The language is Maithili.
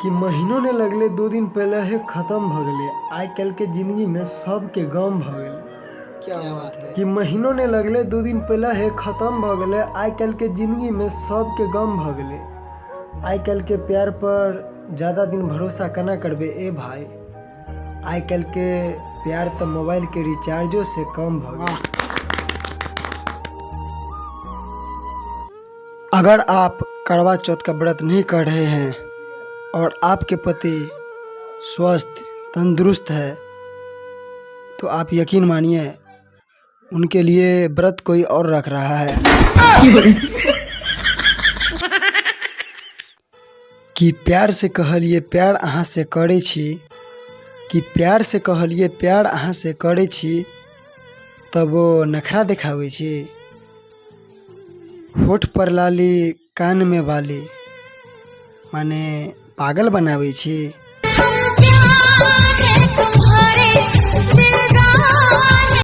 कि महीनो नहि लगलै, 2 दिन पहिले हे खतम भऽ गेलै। आइ काल्हिके जिन्दगीमे सबके गम भऽ गेलै। क्या बात है! कि महीनो नहि लगलै, 2 दिन पहिले हे खतम भऽ गेलै। आइ काल्हिके जिन्दगीमे सबके गम भऽ गेलै। आइ काल्हिके प्यार पर ज्यादा दिन भरोसा केना करबै ए भाय? आइ काल्हिके प्यार तऽ मोबाइलके रिचार्जोसँ कम भऽ गेलै। वाह! अगर आप करवा चौथ का व्रत नहीं कर रहे हैं और आपके पति स्वस्थ तंदुरुस्त है, तो आप यकीन मानिए, उनके लिए व्रत कोई और रख रहा है। कि प्यार से कहलिए प्यार अहाँ से करै छी, कि प्यार से कहलिए प्यार अहाँ से करै छी, तब ओ नखरा देखाबै छी। होठ पर लाली, कानमे बाली, माने पागल बनाबै छी।